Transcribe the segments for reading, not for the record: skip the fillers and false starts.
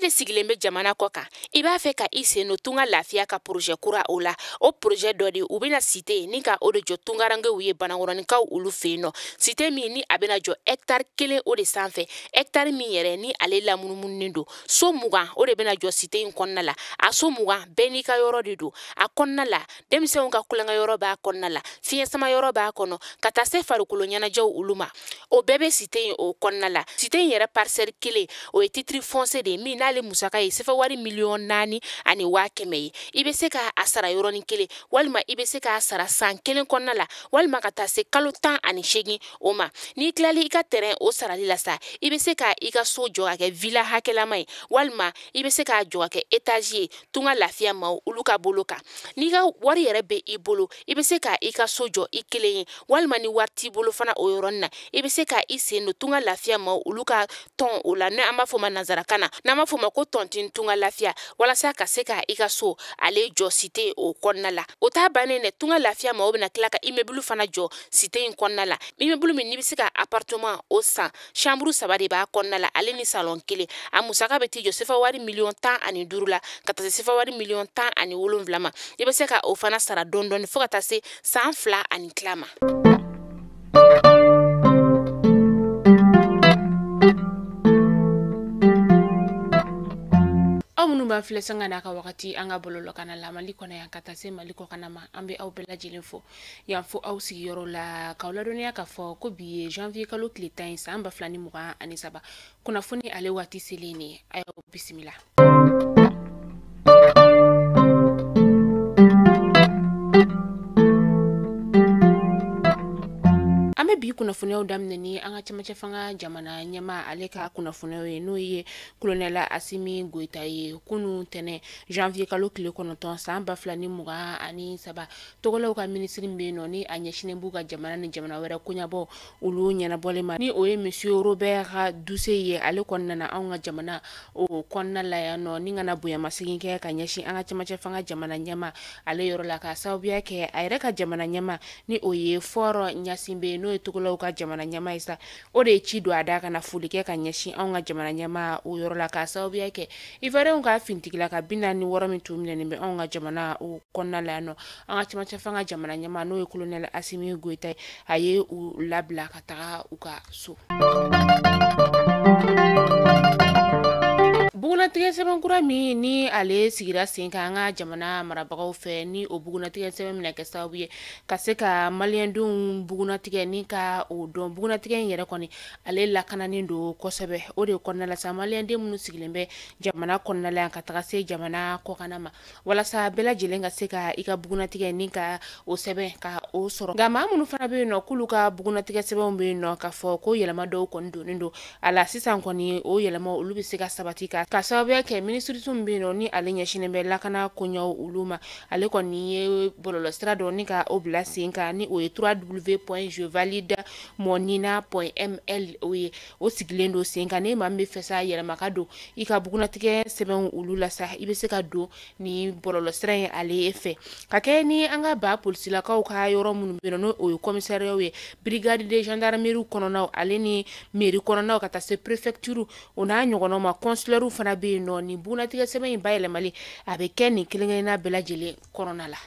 de sigilen bɛ jamana kɔ kan, i b'a fɛ ka i sen don Tunga Lafiya ka projet kura o la. O projet dɔ de u bɛna cité ni ka o de jɔ tungarankew ye Banankɔrɔninkaw olu fɛ yen nɔ. Cité min ni a bɛna jɔ hectare 1 o de sanfɛ, hectare min yɛrɛ ni ale lamunumununen don. So 20 o de bɛna jɔ cité in kɔnɔna la. A so 20 bɛɛ n'i ka yɔrɔ de don. A kɔnɔna la, denmisɛnw ka kulonkɛ yɔrɔ b'a kɔnɔna la, fiɲɛ sama yɔrɔ b'a kɔnɔ, ka taa se farikolo ɲɛnajɛw olu ma. O bɛɛ bɛ cité in o kɔnɔna la. Cité in yɛrɛ parcelle 1 o ye titre foncier de ye min n'ale musaka ye sefa wari 4,1 million ye. I bɛ se k'a sara yɔrɔnin kelen, walima i bɛ se k'a sara san 1 kɔnɔna la, walima ka taa se kalo 18 o ma. N'i tilali i ka terrain o sarali la sa, i bɛ se ka i ka so jɔ ka kɛ villa hakɛlama ye, walima i bɛ se k'a jɔ ka kɛ étage ye Tunga Lafiya maaw olu ka bolo kan. N'i ka wari yɛrɛ bɛ i bolo, i bɛ se ka i ka so jɔ i kelen ye, walima ni wari t'i bolo fana o yɔrɔnin na, i bɛ se ka i sen don Tunga Lafiya maaw olu ka tɔn o la, n'an b'a fɔ o ma nanzarakan na, n'an b'a fɔ o ma ko tontine Tunga Lafiya, walasa ka se ka i ka so ale jɔ cité o kɔnɔna la. O t'a bannen dɛ, Tunga Lafiya maaw bɛna tila ka immeuble fana jɔ cité in kɔnɔna la. Immeuble min n'i bɛ se ka appartement o san, chambre 3 de b'a kɔnɔna la, ale ni salon 1. A musaka bɛ t'i jɔ sefa wari 15 million la, ka taa se sefa wari 17 million ma. I bɛ se ka o fana sara dɔɔni dɔɔni fo ka taa se san 2 ani tila ma. Aw minnu b'an filɛ sanga n'a ka wagati an ka bɔlɔlɔ la Mali kɔnɔ yan ka taa se Mali kɔkanna ma, an bɛ aw bɛɛ lajɛlen fo yan fo aw sigiyɔrɔ la, k'aw ladɔnniya k'a fɔ ko bi ye janvier kalo tile 10 ye san 2023. Kunnafoni ale waati selen nin ye, a y'aw bisimila. An bɛ bi kunnafoniyaw daminɛ ni an ka cɛmancɛ fanga jamana ɲɛmaa ale ka kunnafoniyaw ye, n'o ye colonel Asimi Goyita ye. Kunun tɛnɛ janvier kalo tile 9 san 2023, Togolaw ka minisiri min bɛ yen nɔ ni a ɲɛsinnen b'u ka jamana ni jamana wɛrɛ koɲɛbɔ olu ɲɛnabɔli ma, ni o ye monsieur Robert Dussey ye, ale kɔni nana anw ka jamana o kɔnɔna la yan nɔ ni ka na bonyamasegin kɛ ka ɲɛsin an ka cɛmancɛ fanga jamana ɲɛmaa ale yɔrɔ la, k'a sababuya kɛ a yɛrɛ ka jamana ɲɛmaa ni o ye Faure Gnassingbé, n'o ye Togolaw ka jamana ɲɛmaa ye sa, o de ye ci don a da ka na foli kɛ ka ɲɛsin anw ka jamana ɲɛmaa o yɔrɔ la, k'a sababuya kɛ Ivoiriyɛnw ka finitigila ka 46 min tun minɛnen bɛ anw ka jamana o kɔnɔna la yan nɔ. An ka cɛmancɛ fanga jamana ɲɛmaa, n'o ye colonel Asimi Goyita ye, a ye u labila ka taga u ka so. Bugunatigɛ sɛbɛn kura min ni ale sigira sen kan an ka jamana marabagaw fɛ, ni o bugunatigɛ sɛbɛn bɛna kɛ sababu ye ka se ka maliyɛndenw bugunatigɛ ni ka o dɔn, bugunatigɛ in yɛrɛ kɔni ale lakananen don kosɛbɛ. O de kɔnɔna la sa, maliyɛnden minnu sigilen bɛ jamana kɔnɔna la yan ka taga se jamana kɔkanna ma, walasa bɛɛ lajɛlen ka se ka i ka bugunatigɛ ni ka o sɛbɛn ka o sɔrɔ. Nka maa minnu fana bɛ yen nɔ k'olu ka bugunatigɛ sɛbɛnw bɛ yen nɔ k'a fɔ ko yɛlɛma dɔw kɔni donnen don a la sisan kɔni, o yɛlɛma olu bɛ se ka sabati ka sababuya kɛ minisiriso min bɛ yen nɔ ni ale ɲɛsinnen bɛ lakana koɲɛw olu ma, ale kɔni ye bɔlɔlɔsira dɔ ni ka o bila sen kan, ni o ye www.jevalidemonina.ml. O ye o sigilen don sen kan. Ni maa min bɛ fɛ sa yɛlɛma ka don i ka bugunatigɛ sɛbɛnw olu la sa, i bɛ se ka don ni bɔlɔlɔsira in ale fɛ ka kɛ ni an ka ba polisilakaw ka yɔrɔ minnu bɛ yen nɔ, n'o o ye commissariat ye, brigade de gendarmerie kɔnɔnaw ale ni mairie kɔnɔnaw, ka taa se préfecture o n'a ɲɔgɔnnaw ma, consulaire fana bɛ yen nɔ. Nin bugunatigɛ sɛbɛn in bayɛlɛmali a bɛ kɛ nin kelen kelenna bɛɛ lajɛlen kɔnɔna la.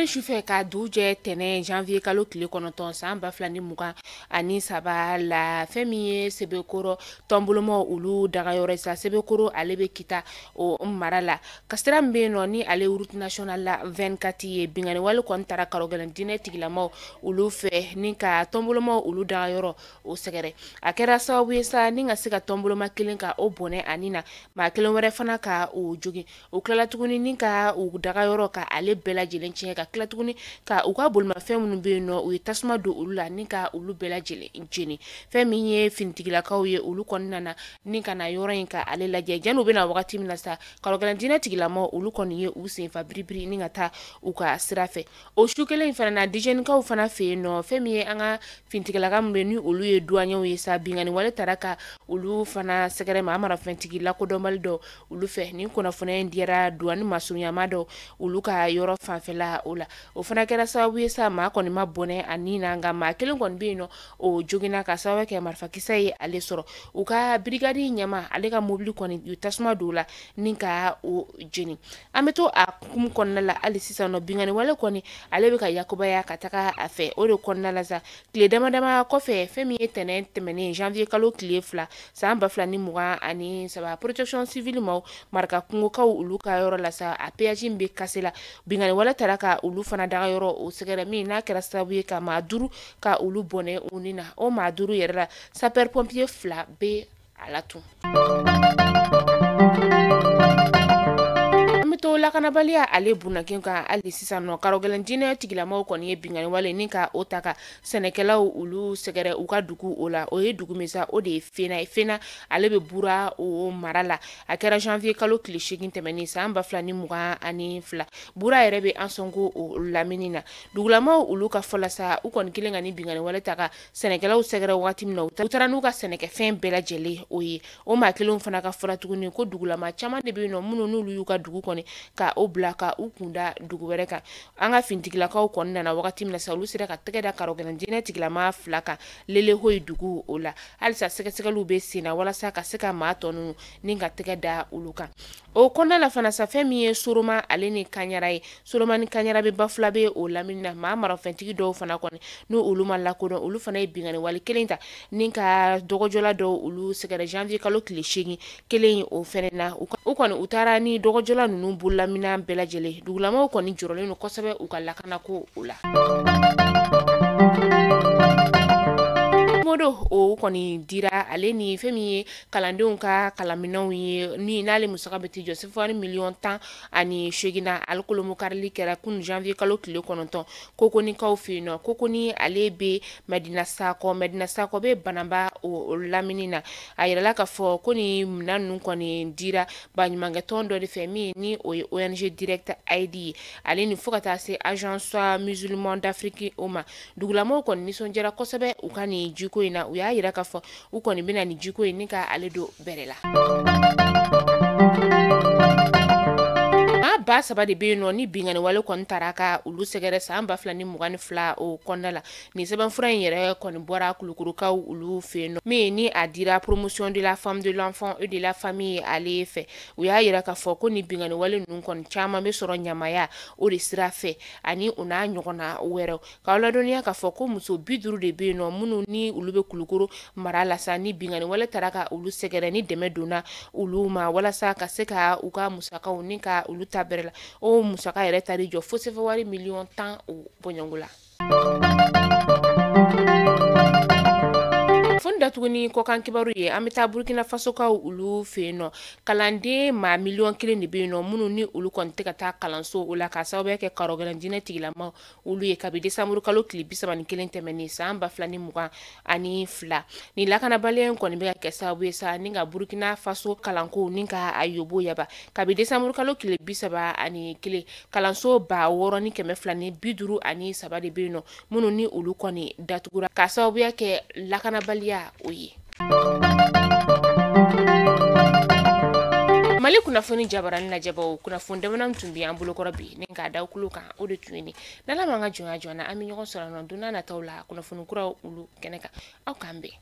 Sufɛ ka dugu jɛ tɛnɛ janvier kalo tile 9 san 2023 la, fɛn min ye Sebekɔrɔ tɔnbolomaw olu dagayɔrɔ sa, Sebekɔrɔ ale bɛ Kita o mara la, ka sira min bɛ yen nɔ ni ale route nationale la 24 ye, binkanni wale kɔni taara karɔgɛlɛn diinɛ tigilamaw olu fɛ ni ka tɔnbolomaw olu dagayɔrɔ o sɛgɛrɛ. A kɛra sababu ye sa ni ka se ka tɔnboloma kelen ka o bɔnɛ ani na maa kelen wɛrɛ fana ka o jogin. O tilala tuguni ni ka u dagayɔrɔ ka ale bɛɛ lajɛlen tiɲɛ, ka tila tuguni ka u ka bolimafɛn minnu bɛ yen nɔ, u ye tasuma don olu la ni ka olu bɛɛ lajɛlen jeni. Fɛn min ye finitigilakaw ye, olu kɔni nana ni ka na yɔrɔ in ka ale lajɛ. Janni u bɛna wagati min na sa, karɔgɛlɛn diinɛ tigilamaw olu kɔni ye u senfa biribiri ni ka taa u ka sira fɛ. O su kelen in fana na, dijɛnikaw fana fɛ yen nɔ, fɛn min ye an ka finitigilaka min bɛ ni olu ye duwanɲɛw ye sa, binkanni wale taara ka olu fana sɛgɛrɛ maa marafɛntigi lakodɔnbali dɔ olu fɛ. Nin kunnafoniya in diyara duwani masurunyama dɔ olu ka yɔrɔ fanfɛla o la. O fana kɛra sababu ye sa maa kɔni ma bɔnɛ a ni na, nka maa kelen kɔni bɛ yen nɔ o joginna ka sababu kɛ marifakisɛ ye ale sɔrɔ. U ka brigade ɲɛma ale ka mobili kɔni u tasuma don la ni ka o jeni. An bɛ to a hukumu kɔnɔna la hali sisan nɔ, binkanni wale kɔni ale bɛ ka yakubaya ka taga a fɛ. O de kɔnɔna la sa tile dama dama kɔfɛ, fɛn min ye tɛnɛn tɛmɛnen janvier kalo tile 2 san 2023, protection civile maaw maraka kungokaw olu ka yɔrɔ la sa a péage in bɛ kase la, binkanni wale taara ka olu fana daga yɔrɔ o sɛgɛrɛ, min n'a kɛra sababu ye ka maa 5 ka olu bɔnɛ u ni na. O maa 5 yɛrɛ la sapeur pompier 2 bɛ a la tun. To lakanabaliya ale bunnakin kan hali sisan nɔ, karɔgɛlɛn diinɛ tigilamaw kɔni ye binkanni wale ni ka o ta ka sɛnɛkɛlaw olu sɛgɛrɛ u ka dugu o la. O ye dugu min sa, o de ye Fena ye. Fena ale bɛ Bura o mara la. A kɛra janvier kalo tile 8 tɛmɛnen san 2022. Bura yɛrɛ bɛ Ansongo o lamini na. Dugulamaw olu ka fɔ la sa, u kɔni kelen ka ni binkanni wale ta ka sɛnɛkɛlaw sɛgɛrɛ waati min na, u taara n'u ka sɛnɛkɛfɛn bɛɛ lajɛlen o ye. O maa kelenw fana ka fɔ la tuguni ko dugulama caman de bɛ yen nɔ minnu n'olu y'u ka dugu kɔni ka o bila ka u kunda dugu wɛrɛ kan. An ka fintigilakaw kɔni nana wagati min na sa, olu sera ka tɛgɛ da karɔgɛlɛn diinɛ tigilama 2 kan Lelehoyi dugu o la. Halisa sɛgɛsɛgɛliw bɛ sen na walasa ka se ka maa tɔ ninnu ni ka tɛgɛ da olu kan. O kɔnɔna la fana sa, fɛn min ye Soroma ale ni Kaɲara ye, Soroma ni Kaɲara bɛ Bafulabe o lamini na. Maa marafɛntigi dɔw fana kɔni n'u olu ma lakodɔn, olu fana ye binkanni wale kelen ta ni ka dɔgɔjɔla dɔw olu sɛgɛrɛ janvier kalo tile 8 kelen o fɛnɛ na. U kɔni u taara ni dɔgɔjɔla ninnu bololamina bɛɛ lajɛlen. Dugulamaw kɔni jɔrɔlen don kosɛbɛ u ka lakanako o la. Modo o kɔni dira ale ni fɛn min ye kalandenw ka kalanminɛnw ye, ni n'ale musaka bɛ t'i jɔ sefari miliyɔn 18 na. Ale kolomokarili kɛra kunun janvier kalo tile 9 Kokonikaw fɛ yen nɔ. Kokoni ale bɛ Madina Sakɔ, Madina Sakɔ bɛ Banaba o lamini na. A yirala k'a fɔ ko ni minɛn ninnu kɔni dira baɲumankɛtɔn dɔ de fɛ min ni o ye ONG Direct Aid ye, ale ni fo ka taa se Agence musulman d'Afrique o ma. Dugulamaw kɔni nisɔndiyara kosɛbɛ u ka nin jiko in na. U y'a yira k'a fɔ u kɔni bɛna nin jiko in ni ka ale don bɛrɛ la. Maa 3000 de bɛ yen nɔ ni binkanni wale kɔni taara ka olu sɛgɛrɛ san 2022 o kɔnɔna la. Nin sɛbɛnfura in yɛrɛ kɔni bɔra Kulukorokaw olu fɛ yen nɔ, min ni a dira promotion de la femme, de l'enfant et de la famille ale fɛ. U y'a yira k'a fɔ ko nin binkanni wale ninnu kɔni caman bɛ sɔrɔ ɲamaya o de sira fɛ ani o n'a ɲɔgɔnna wɛrɛw. K'aw ladɔnniya k'a fɔ ko muso 50 de bɛ yen nɔ minnu ni olu bɛ Kulukoro mara la sa, ni binkanni wale taara ka olu sɛgɛrɛ ni dɛmɛ donna olu ma walasa ka se ka u ka musakaw ni ka olu ta bɛrɛ la. O musaka yɛrɛ taar'i jɔ fo sefawari miliyɔn 10 o bɔɲɔgɔnko la. Foni datuguni kɔkan kibaru ye, an bɛ taa Burkina Fasokaw olu fɛ yen nɔ. Kalanden maa miliyɔn 1 de bɛ yen nɔ minnu ni olu kɔni tɛ ka taa kalanso o la k'a sababuya kɛ karɔgɛlɛn diinɛ tigilamaw olu ye kabi desanburu kalo tile 31 tɛmɛnen san 2022. Nin lakanabaliya in kɔni bɛ ka kɛ sababu ye sa ni ka Burkina Faso kalanko ni ka a yobo yaba. Kabi desanburu kalo tile 31, kalanso 6253 de bɛ yen nɔ minnu ni olu kɔni datugura k'a sababuya kɛ lakanabaliya o ye. Mali kunnafoni jabarani lajɛbaw, kunnafoni damanan tun bɛ an bolokɔrɔ bi ni k'a da kulo kan, o de tun ye nin. N'Ala m'an ka jɔnya joona, an bɛ ɲɔgɔn sɔrɔ nɔ don n'a nataw la kunnafoni kuraw olu kɛnɛ kan. Aw k'an bɛn.